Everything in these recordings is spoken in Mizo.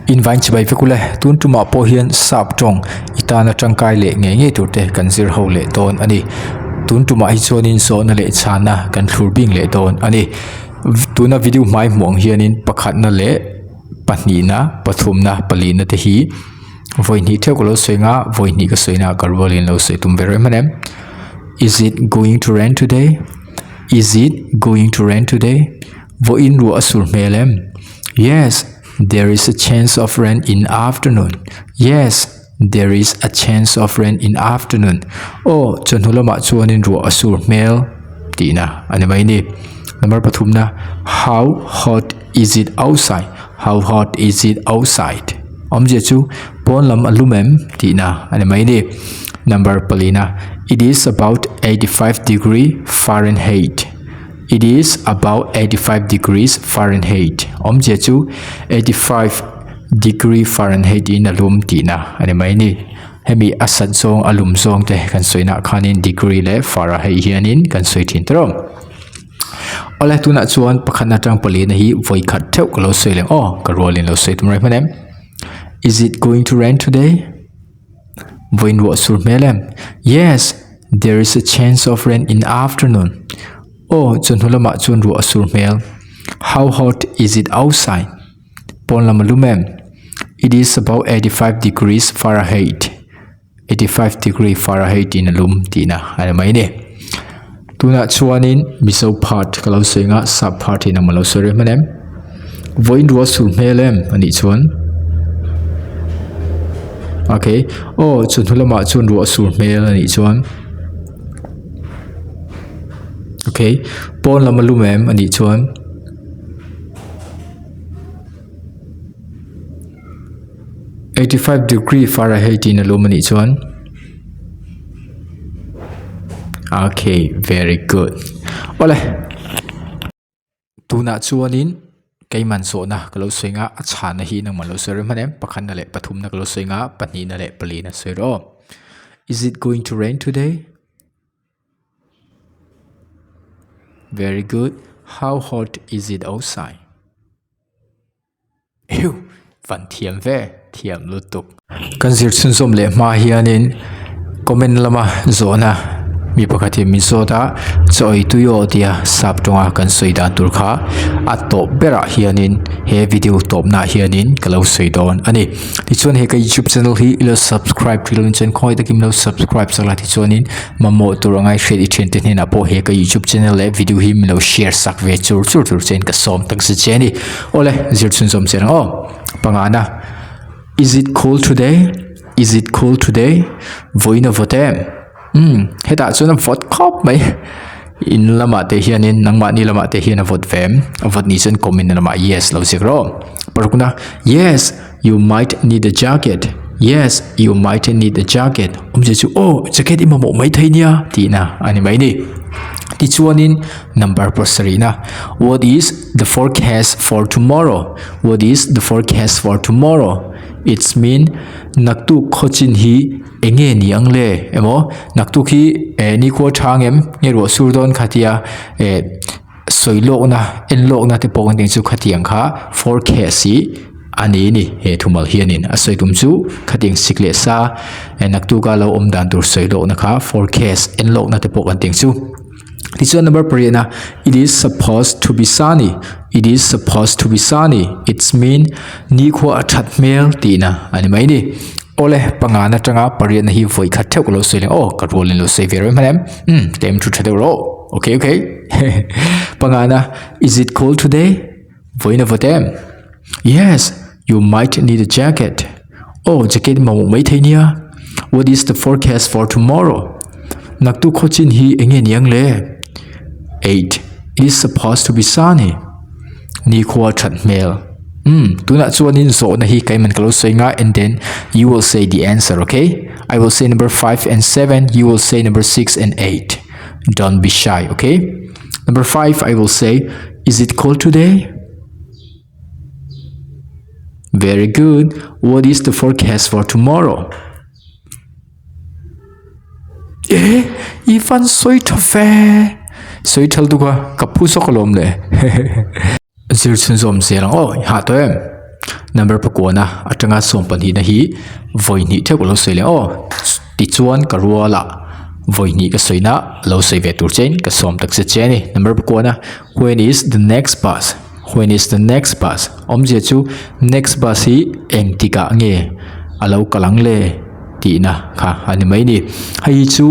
Invain chibai vek ule, tun tumah pawh hian sap tawng i tana tangkai leh ngei ngei tur te kan zir ho leh dawn a ni. Tun tumah hi chuanin zawhna leh chhana kan thlur bing leh dawn a ni. Tuna video hmai hmuh ang hianin pakhatna leh pahnihna, pathumna, palihna te hi vawi hnih theuh ka lo sawi ang a, vawi hnih ka sawi na ka rualin lo sawi tum ve reng hman em. Is it going to rain today? Is it going to rain today? Vawiin ruah a sur hmel em? Yes, there is a chance of rain in afternoon. Yes, there is a chance of rain in afternoon. Aw, chawhnu lamah chuanin ruah a sur hmel tihna a ni mai ni. Number pathumna, How hot is it outside? How hot is it outside? Awmzia chu pawn lam a lum em tihna a ni mai ni. Number palina, It is about 85 degree Fahrenheit. It is about 85 degrees Fahrenheit. Awmzia chu 85 degree Fahrenheit in a lum tihna a ni mai ni. Hemi a sat zawng a lum zawng te kan sawi nah khanin degree leh Fahrenheit hianin kan sawi thin ta rawh. Awle tunah chuan pakhat atang palina hi vawi khat theuh ka lo sawi leh ang aw ka rualin lo sawi tum reng hman em. Is it going to rain today? Vawiin ruah sur hmel em? Yes, there is a chance of rain in afternoon. Aw, chawhnu lamah chuan ruah a sur hmel. How hot is it outside? Pawn lam a lum em? It is about 85 degrees Fahrenheit. 85 degree Fahrenheit in a lum tihna a ni mai ni. Tunah chuanin Mizo part ka lo sawi anga sap part hi nangmah lo sawi reng hman em? Vawiin ruah sur hmel em anih chuan okay aw chawhnu lamah chuan ruah sur hmel anih chuan okay pawn lam a lum em anih chuan 85 degree Fahrenheit in a lum anih chuan okay very good awle tunah chuanin keiman zawhna ka lo sawi anga a chhana hi nangmah lo sawi reng hman em pakhatna leh pathumna ka lo sawi anga pahnihna leh palina sawi rawh aw is it going to rain today very good how hot is it outside Ew! Van thiam ve, thiam lutuk. Kan zir chhunzawm leh hma hianin comment lama zawhna mi pakhat hi min zawt a, chaw ei tui aw tia sap tawnga kan sawi dan tur kha a tawp berah hianin he video tawpnaah hianin ka lo sawi dawn a ni. Tichuan he ka youtube channel hi ilo subscribe thei lo in chuan khawngaih takin ilo subscribe sak la tichuanin mamawh tur anga i hriat i thiante hnenah pawh he ka youtube channel leh video hi min lo share sak ve chur chur tur chuan ka sawm takzet che a ni. Awle zir chhunzawm che ang aw pangana is it cold today is it cold today vawiin a vawt em umm hetah chuan a vawt khawp mai in lamah te hianin nangmahni lamah te hian a vawt ve em a vawt ni chuan comment lamah yes lo ziak rawh parukna yes you might need a jacket yes you might need a jacket awmzia chu aw jacket i mamawh maithei nia tihna a ni mai ni tichuanin number pasarihna what is the forecast for tomorrow what is the forecast for tomorrow it's mean naktuk khawchin hi eng nge ni ang le emaw naktuk hi eh nikhua thang em nge ruah sur dawn kha tia eh sawi lawkna en lawkna te pawh kan tih chu khatiang kha forecast hi a ni a ni he thumal hianin a sawi tum chu khatiang sik leh sa eh naktuka lo awm dan tur sawi lawkna kha forecast en lawkna te pawh kan tih ang chu. Tichuan number pariatna it is supposed to be sunny it is supposed to be sunny it's mean nikhua a that hmel tihna a ni mai a ni. Awle pangana atanga pariatna hi vawi khat theuh ka lo sawi leh aw ka rualin lo sawi ve reng hman em umm tlem thu tha deuh rawh okay okay pangana is it cold today vawiin a vawt em yes you might need a jacket aw jacket mamawh mai thei nia what is the forecast for tomorrow naktuk khawchin hi eng nge ni ang le 8 it is supposed to be sunny nikhua that hmel umm tunah chuanin zawhna hi keiman ka lo sawi nga and then you will say the answer okay I will say number 5 and 7 you will say number 6 and 8 don't be shy okay number 5 I will say is it cold today Very good. What is the forecast for tomorrow? Eh, i fan sawi tha fe. Sawi thal tuk a, ka phu sawk alawm le. Zir chhunzawm zel ang aw, i hah tawh em? Number pakuana atanga sawm pahnihna hi vawi hnih theuh ka lo sawi leh aw. Tichuan ka rualah vawi hnih ka sawina lo sawi ve tur chein ka sawm tak zet che a ni. Number pakuana When is the next bus? When is the next bus? Awmzia chu next bus hi engtikah nge a lo kal ang le tihna kha a ni mai a ni. Hei hi chu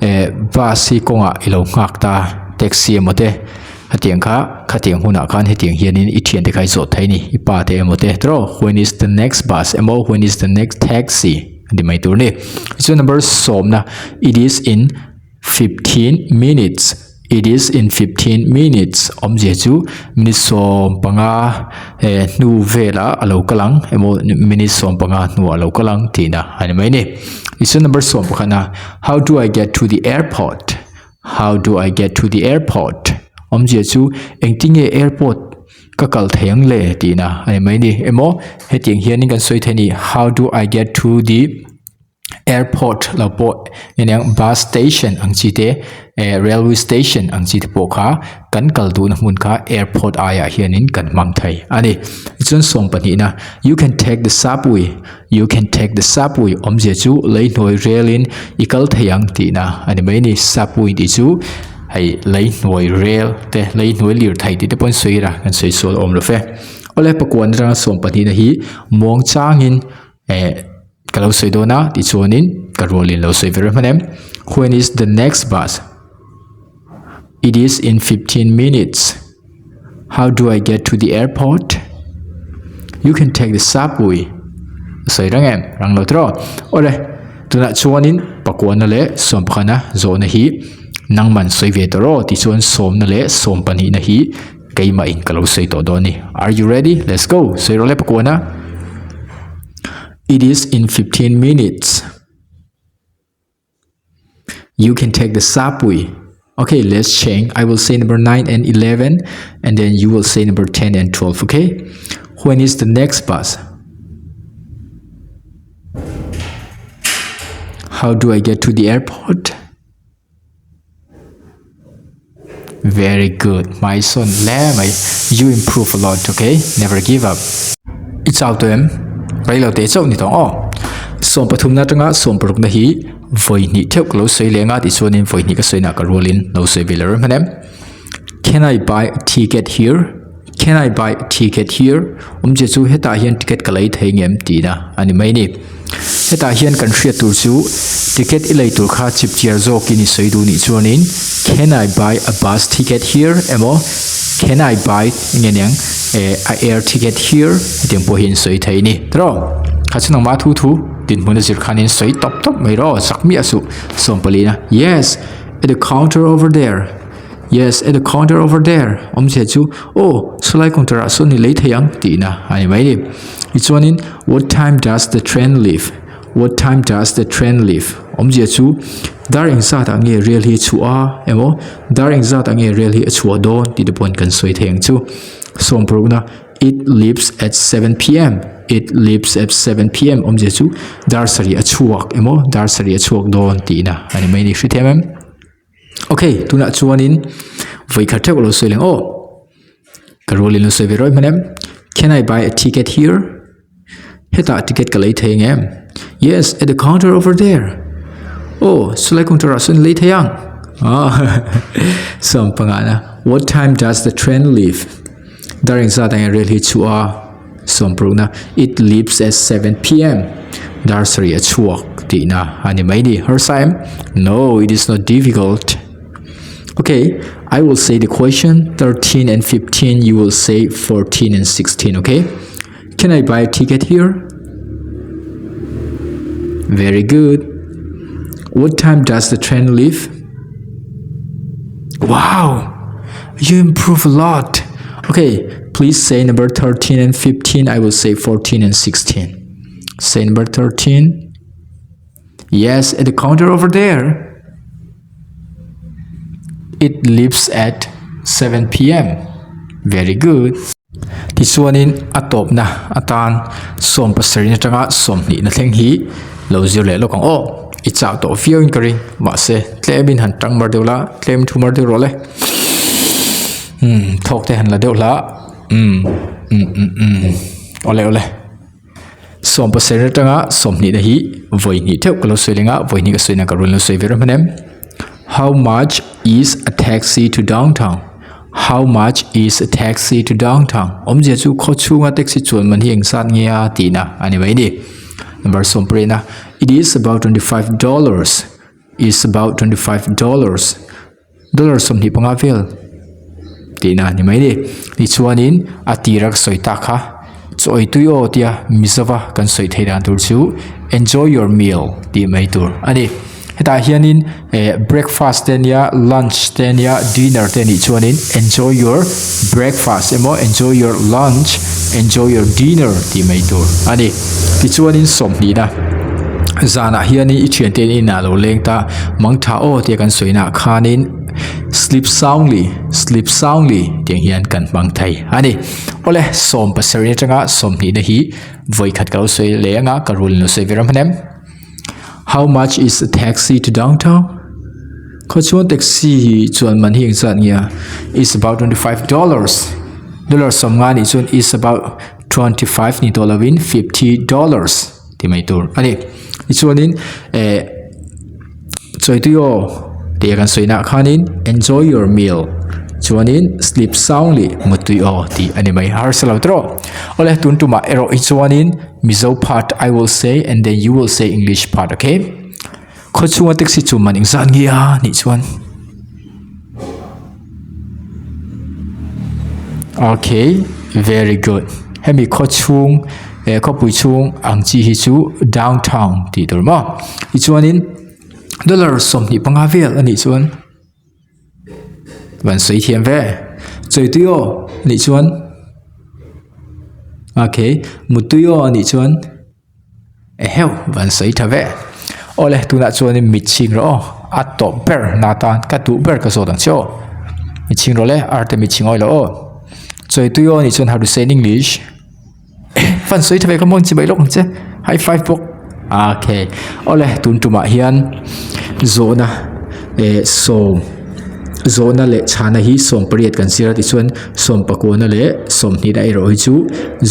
eh bus hi kawngah i lo nghak ta taxi emaw te hetiang kha khatiang hunah khan hetiang hianin i thiante kha i zawh thei a ni i pa te emaw te tiraw when is the next bus emaw when is the next taxi a ti mai tur a ni. Tichuan number sawmna it is in 15 minutes it is in 15 minutes awmzia chu minute 15 eh hnu velah a lo kal ang emaw minute 15 hnuah a lo kal ang tihna a ni mai a ni tichuan number 11 a how do I get to the airport how do I get to the airport awmzia chu engtinge airport ka kal thei ang le tihna a ni mai a ni emaw hetiang hianin kan sawi thei a ni how do I get to the airport lo pawh eng bus station ang chi te eh railway station ang chi te pawh kha kan kal duhna hmun kha airport aiah hianin kan hmang thei a ni tichuan sawm pahnihna you can take the subway you can take the subway awmzia chu lei hnuai relin i kal thei ang tihna a ni mai a ni subway tih chu hei lei hnuai rel te lei hnuai lirthei tih te pawh an sawi a kan sawi sual awm lo ve awle pakua atanga sawm pahnihna hi muang changin eh ka lo sawi dawn a tichuanin ka rualin lo sawi ve reng hman em when is the next bus it is in 15 minutes how do I get to the airport you can take the subway sawi reng em rang lo tiraw awle tunah chuanin pakuana leh sawmpakhana zawhna hi nangman sawi ve tawh rawh tichuan sawmna leh sawm pahnihna hi keimah in ka lo sawi tawh dawn a ni are you ready let's go sawi rawh le pakuana It is in 15 minutes. You can take the subway. Okay, let's change. I will say number 9 and 11, and then you will say number 10 and 12, okay? When is the next bus? How do I get to the airport? Very good, my son. Le mai, you improve a lot, okay? Never give up. I chau tawh em? Rei lo teh chauh ni tawh aw. Sawm pathumna atanga sawm parukna hi vawi hnih theuh ka lo sawi leng a tichuanin vawi hnih ka sawi nah ka rualin lo sawi ve lo rem hman em? Can I buy a ticket here? Can I buy a ticket here? Awmzia chu hetah hian ticket ka lei thei ngem tihna a ni mai ni. Hetah hian kan hriat tur chu ticket i lei tur kha chip chiar zawkin i sawi duh nih chuanin Can I buy a bus ticket here? emaw Can I buy nge niang eh a air ticket here? hetiang pawh hi in sawi thei a ni. Tiraw? Kha chu nangmah thu thu dinhmun a zir khanin sawi tawp tawp mai rawh chak miah suh. Sawmpalina, Yes, at the counter over there. Yes, at the counter over there. Awmzia chu, Aw, chulai counter ah sawn i lei thei ang tihna a ni mai ni. Tichuanin, What time does the train leave? What time does the train leave? Awmzia chu, Dar engzat ah nge rel hi a chhuah a? Emaw, Dar engzat ah nge rel hi a chhuah dawn? tih te pawhin kan sawi thei ang chu. Sawmparukna, It leaves at 7 pm. It leaves at 7 pm. Awmzia chu, Dar sarih a chhuak emaw, dar sarih a chhuak dawn tihna a ni mai ni. Hrethiam em? Okay, tunah chuanin vawi khat theuh lo sawi leng aw. Ka rualin lo sawi ve rawih hman em? Can I buy a ticket here? Hetah ticket ka lei thei ang em? Yes, at the counter over there. Oh, chulai counter ah sawn lei thei ang. Ah, sawm pangana. What time does the train leave? Dar engzat ang rel hi chhuah a? Sawmprukna, It leaves at 7 pm. Dar sarih a chhuak tihna a ni mai ni. Harsa em? No, it is not difficult. Okay, I will say the question 13 and 15, you will say 14 and 16, okay? Can I buy a ticket here? Very good. What time does the train leave? Wow, you improve a lot. Okay, please say number 13 and 15. I will say 14 and 16. Say number 13. Yes, at the counter over there. It leaves at 7 p.m. Very good. Tichuanin a tawpna atan sawm pasarih atanga sawmhnihna thleng hi lo zir leh lawk ang aw. I chak tawh viau in ka ring mahse tlemin han tang mar deuh la tlem thu mar deuh rawh le. Umm thawk te han la deuh hla umm umm umm awle awle. Sawmpasarih atanga sawmhnihna hi vawi hnih theuh ka lo sawi leng a, vawi hnih ka sawi na ka rawn lo sawi ve rem hman em. How much is a taxi to downtown? How much is a taxi to downtown? Awmzia chu khaw chhunga taxi chuan man hi eng zat nge a tihna a ni mai a ni. Number sawmpariatna, It is about $25. Is about $25. Dollar 25 vel tihna a ni mai a ni. Tichuanin a tira ka sawi tak kha chaw ei tui aw tia Mizova kan sawi theih dan tur chu enjoy your meal tih mai tur a ni. Hetah hianin eh breakfast te ania lunch te ania dinner te anih chuanin enjoy your breakfast emaw enjoy your lunch enjoy your dinner tih mai tur a ni. Tichuanin sawmhnihna zanah hianin i thiante inah lo leng ta mangtha aw tia kan sawi naah khanin sleep soundly sleep soundly tiang hian kan hmang thei a ni. Awle sawmpasarih atanga sawmhnihna hi vawikhat ka lo sawi leh anga ka rul in lo sawi ve ram hman em. How much is a taxi to downtown? Khaw chuan taxi hi chuan man hi engzat nge a? It's about $25. Dollar 50 nih chuan is about 25 ni tawh lovin $50 ti mai tur a ni. Tichuanin eh chawitui aw tih kan sawi naah khanin enjoy your meal chuanin sleep soundly muttui aw tih a ni mai harsa lo tawh. Awle tun tumah erawh hi chuanin Mizo part I will say and then you will say English part okay. Khaw chhunga taxi chu man engzat nge a nih chuan. Okay very good. Hemi khaw chhung eh khawpui chhung ang chi hi chu downtown tih tur maw. Tichuanin dollar 25 vel a nih chuan. Van sawi thiam ve. Chawi tui aw anih chuan okay mutui aw anih chuan eheu van sawi tha ve. Awle tunah chuanin mit chhing rawh aw a tawp ber na tan ka duh ber ka zawt ang che aw. Mit chhing rawh le arte mit chhing awilo aw. Chawi tui aw anih chuan how to say in english. Fan sawi tha ve ka mawn chi mai lawk ang che high five bawk okay awle tun tumah hian zawhna eh sawm zawhna leh chhana hi sawm pariat kan zir a tichuan sawm pakuana leh sawmhnih na erawh hi chu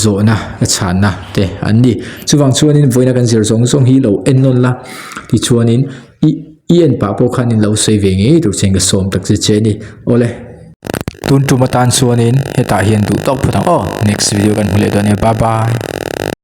zawhna a chhanna te an ni chuvang chuanin vawiina kan zir zawng zawng hi lo en nawn la tichuanin ih i en pah pawh khan in lo sawi ve ngei tur che in ka sawm tak che che a ni awle. Tun tum atan chuanin hetah hian duh tawk phawt ang aw next video kan hmu leh dawn nia bye bye.